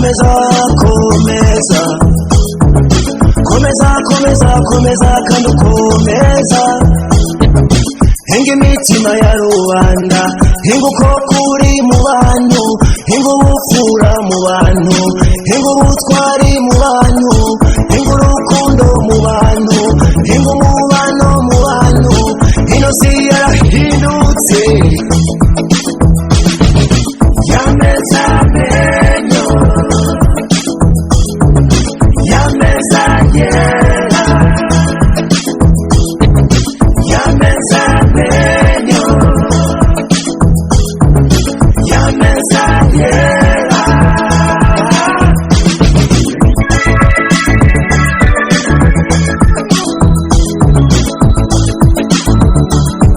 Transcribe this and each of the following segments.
Komeza, komeza, komeza, komeza, komeza kandi ukomeza. Hinga imitima ya rubanda, hinga uko kuri mu bantu, hinga ubupfura mu bantu, hinga ubutwari mu bantu, hinga urukundo mu bantu, hinga umubano mu bantu. Ino si yarahindutse, yameze amenyo, yameze yera, yameze amenyo, yameze yera.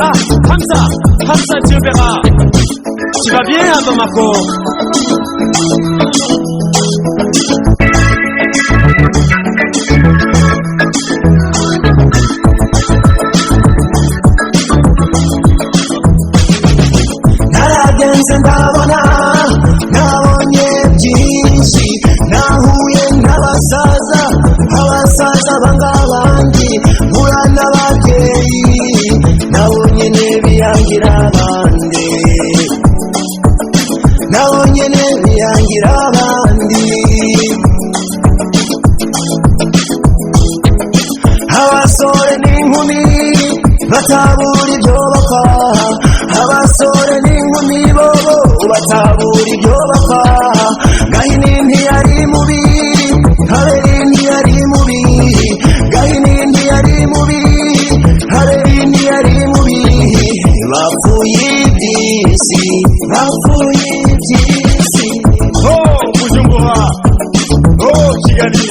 Ah, Hamza, Hamza Diobera. Tu vas bien à Bamako? Naragenze ndabona, nabonye byinshi, nahuye n'abasaza, abasaza banga abandi, mpura n'ababyeyi, nabonye n'ibiyangira abandi, nabonye n'ibiyangira abandi. Abasore n'inkumi batabura ibyo bapfa, abasore n'inkumi bobo batabura ibyo bapfa. Gahini ntiyari mubi, Haberi ntiyari mubi, Gahini ntiyari mubi, Haberi ntiyari mubi. Bapfuye iby'isi, bapfuye iby'isi. Oh, Bujumbura. Oh, Kigali.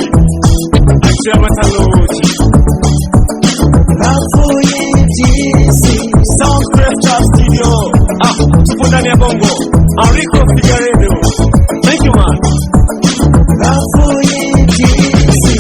Akira Mataloki. Bapfuye iby'isi. Sound Cresta Studio. Ah, tupo ndani ya Bongo. Enrico Figueredo. Thank you, man. Bapfuye iby'isi.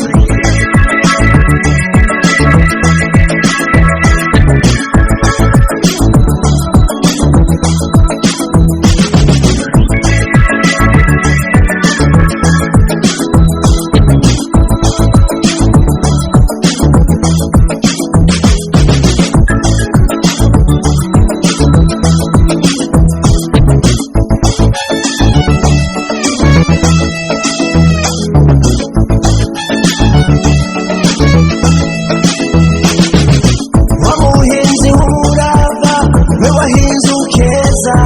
Wa muhinzi w'umurava, we wahinze ukeza,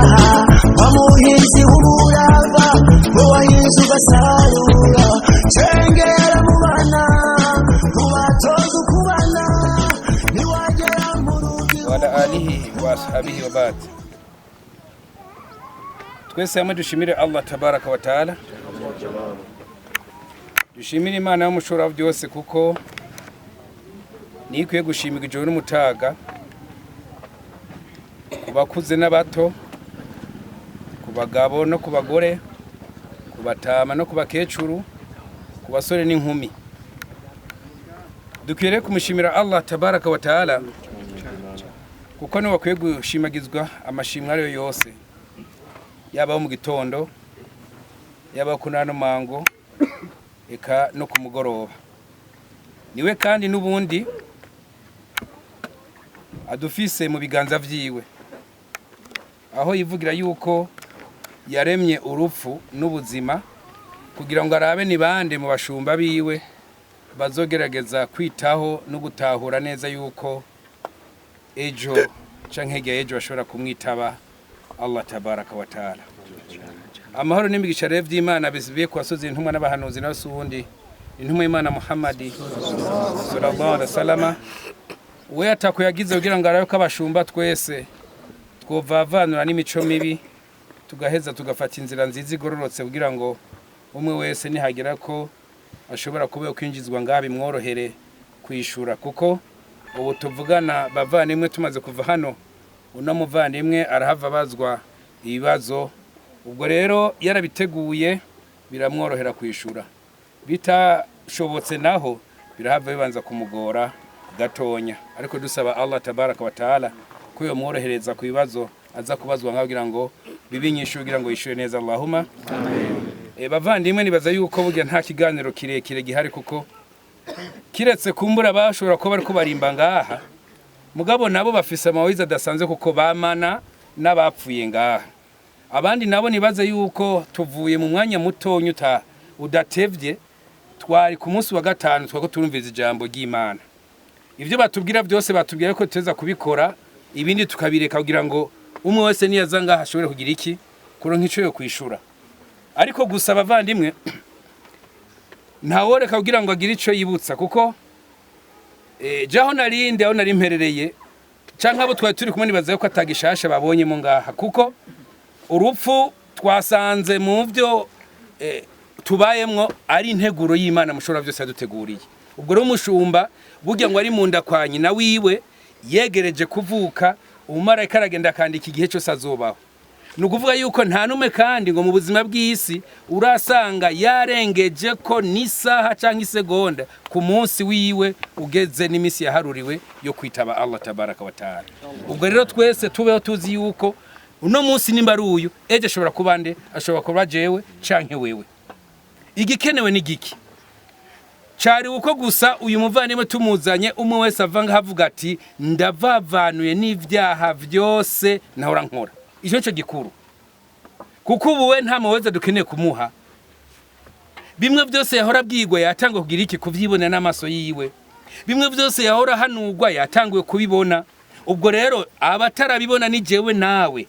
wa muhinzi w'umurava, we wahinze ugasarura, cengera mu bana, ubatoze ukubana, ntiwagera mu rugo. Wala alihi wa ashabihi wa ba'd. Twese hamwe dushimire Allah tabaraka wa taala, dushimire Imana y'umushobora byose, kuko niyo ikwiye gushimirwa ijoro n'umutaga, ku bakuze n'abato, ku bagabo no ku bagore, ku batama no ku bakecuru, ku basore n'inkumi. Dukwiriye kumushimira Allah tabaraka wa taala, kuko niwe bakwiye gushimagizwa amashimwe ariyo yose, yaba mu gitondo, yaba ku nano mango, eka no ku mugoroba. Niwe kandi n'ubundi adufise mu biganza vyiwe, aho yivugira yuko yaremye urupfu n'ubuzima kugira ngo arabe ni bande mu bashumba biwe bazogerageza kwitaho no gutahura neza yuko ejo canke hirya y'ejo bashobora kumwitaba Allah tabaraka wa taala. Amahoro n'imigisha rero vy'Imana bizibiye ku basozi, intumwa n'abahanuzi n'abasundi, intumwa y'Imana Muhammadi sallallahu alaihi wasallam, we atakuyagize kugira ngo arabe ko abashumba twese twovavanura n'imico mibi, tugaheza tugafata inzira nziza igororotse, kugira ngo umwe wese nihagera ko ashobora kuba kwinjizwa ngaha bimworohere kwishura. Kuko ubu tuvugana, bavandimwe, tumaze kuva hano, uno muvandimwe arahava abazwa ibibazo. Ubwo rero yarabiteguye biramworohera kwishura, bitashobotse naho birahava bibanza kumugora gatonya. Ariko dusaba Allah tabaraka wa taala ko yomworohereza ku bibazo aza kubazwa ngaho, kugira ngo bibe inyishu, kugira ngo yishure neza. Allahumma amen. Bavandimwe, nibaza yuko burya nta kiganiro kirekire gihari, kuko kiretse kumbura bashobora kuba bariko barimba ngaha, mugabo nabo bafise amawiza adasanzwe kuko bamana n'abapfuye ngaha. Abandi nabo nibaze yuko tuvuye mu mwanya mutonyi udatevye, twari ku munsi wa gatanu, twako turumviriza ijambo ry'Imana. Ivyo batubwira byose batubwira ko tuteza kubikora, ibindi tukabireka kugira ngo umwe wese niyaza ngaha ashobore kugira iki, kuronka ico yo kwishura. Ariko gusa abavandimwe, ntaworeka kugira ngo agire ico yibutsa, kuko jaho narinde aho nari mperereye canke abo twari turi kumwe, nibaza yuko atagishasha babonyemo ngaha, kuko urupfu twasanze mu byo tubayemwo ari integuro y'Imana mushobora byose yaduteguriye. Ubwo rero umushumba burya ngo ari mu nda kwa nyina wiwe yegereje kuvuka, umumarayika aragenda akandika igihe cyose azobaho. Ni ukuvuga yuko nta n'umwe kandi ngo mu buzima bw'isi urasanga yarengeje ko n'isaha cyangwa isegonda ku munsi wiwe ugeze n'iminsi yaharuriwe yo kwitaba Allah tabaraka wa taala. Ubwo rero twese tubeho tuzi yuko uno munsi nimba ari uyu, ejo ashobora kuba nde, ashobora kuba jewe canke wewe. Igikenewe ni giki cari uko gusa uyu muvandimwe tumuzanye, umwe wese ava ngaho avuga ati ndavavanuye n'ivyaha vyose nahora nkora. Ico nico gikuru, kuko ubu we nta muweza dukeneye kumuha. Bimwe byose yahora abwirwa yatanguye kugira iki, kuvyibona n'amaso yiwe. Bimwe byose yahora ahanurwa yatanguye kubibona. Ubwo rero abatarabibona ni jewe nawe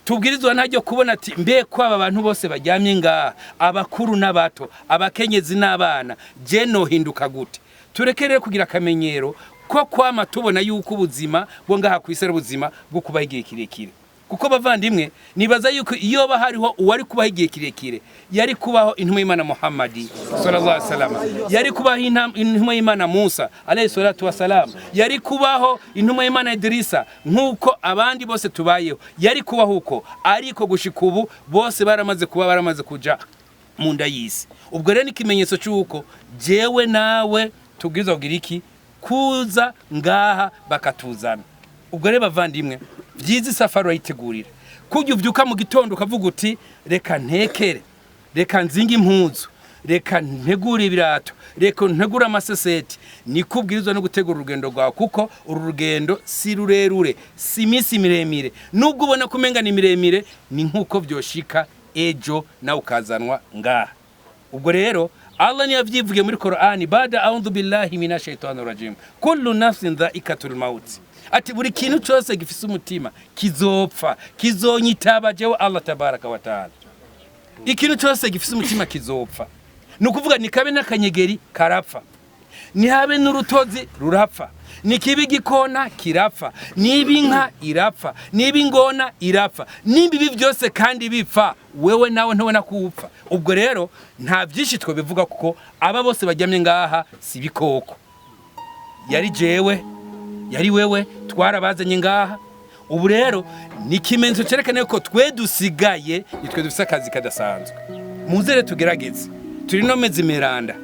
tubwirizwa ntaryo kubona ati mbe ko aba bantu bose baryamye ngaha, abakuru n'abato, abakenyezi n'abana, je nohinduka gute? Tureke rero kugira akamenyero ko kwama tubona yuko ubuzima bwo ngaha kw'isi ari ubuzima bwo kubaho igihe kirekire, kuko bavandimwe, nibaza yuko iyo ba hariho uwari kubaho igihe kirekire yari kubaho intumwa y'Imana Muhammadi sallallahu alaihi wasallam, yari kubaho intumwa y'Imana Musa alayhi salatu wasalam, yari kubaho intumwa y'Imana Idrisa, nk'uko abandi bose tubayeho yari kubaho uko. Ariko gushika ubu bose baramaze kuba baramaze kuja mu nda y'isi. Ubwo rero ni ikimenyetso cy'uko jewe nawe tubwirizwa kugira iki, kuza ngaha bakatuzana. Ubwo rero bavandimwe, byiza isafari urayitegurira kujya ubyuka mu gitondo ukavuga uti reka ntekere, reka nzinge impuzu, reka ntegure ibirato, reka ntegure amaseseti. Niko ubwirizwa no gutegura urugendo rwawe, kuko uru rugendo si rurerure, si iminsi miremire. Nubwo ubona ko umenga ni miremire, ni nk'uko byoshika ejo nawe ukazanwa ngaha. Ubwo rero Allah niyo yavyivugiye muri Qur'ani, bada a'udhu billahi minash shaitani rajim, kullu nafsin dha'ikatul maut, ati buri kintu cyose gifise umutima kizopfa, kizonyitaba jewe Allah tabaraka wa taala. Ikintu cyose gifise umutima kizopfa. Ni ukuvuga ni kabe n'akanyegeri karapfa, nihabe n'urutozi rurapfa, nikiba igikona kirapfa, niba inka irapfa, niba ingona irapfa, nimba ibi byose kandi bipfa, wewe nawe ntubona ko upfa. Ubwo rero nta byinshi twabivuga, kuko aba bose baryamye ngaha si ibikoko, yari jewe, yari wewe, twarabazanye ngaha. Ubu rero ni ikimenyetso cyerekana ko twe dusigaye nitwe dufise akazi kadasanzwe. Muze rero tugerageze, turi no mezi miranda,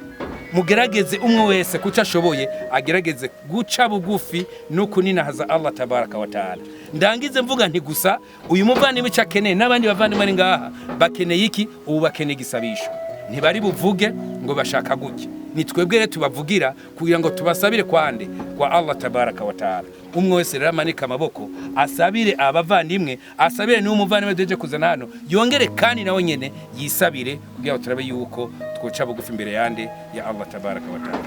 mugerageze umwe wese kuco ashoboye agerageze guca bugufi no kuninahaza Allah tabaraka wa taala. Ndangize mvuga nti gusa uyu muvandimwe ico akeneye n'abandi bavandimwe ari ngaha bakeneye iki? Ubu bakeneye igisabisho. Ntibari buvuge ngo bashaka gutya, ni twebwe rero tubavugira kugira ngo tubasabire kwande kwa Allah tabaraka wa taala. Umwe wese rero amanika amaboko asabire abavandimwe, asabire n'uwo muvandimwe duheje kuzana hano, yongere kandi nawe nyene yisabire kugira ngo turabe yuko twoca bugufi imbere yande ya Allah tabaraka wa taala.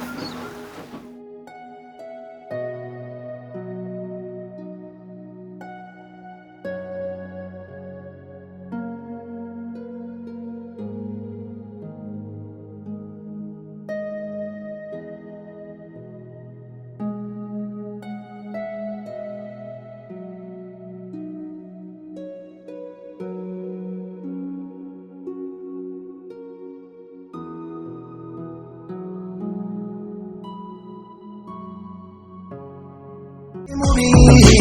Mubi.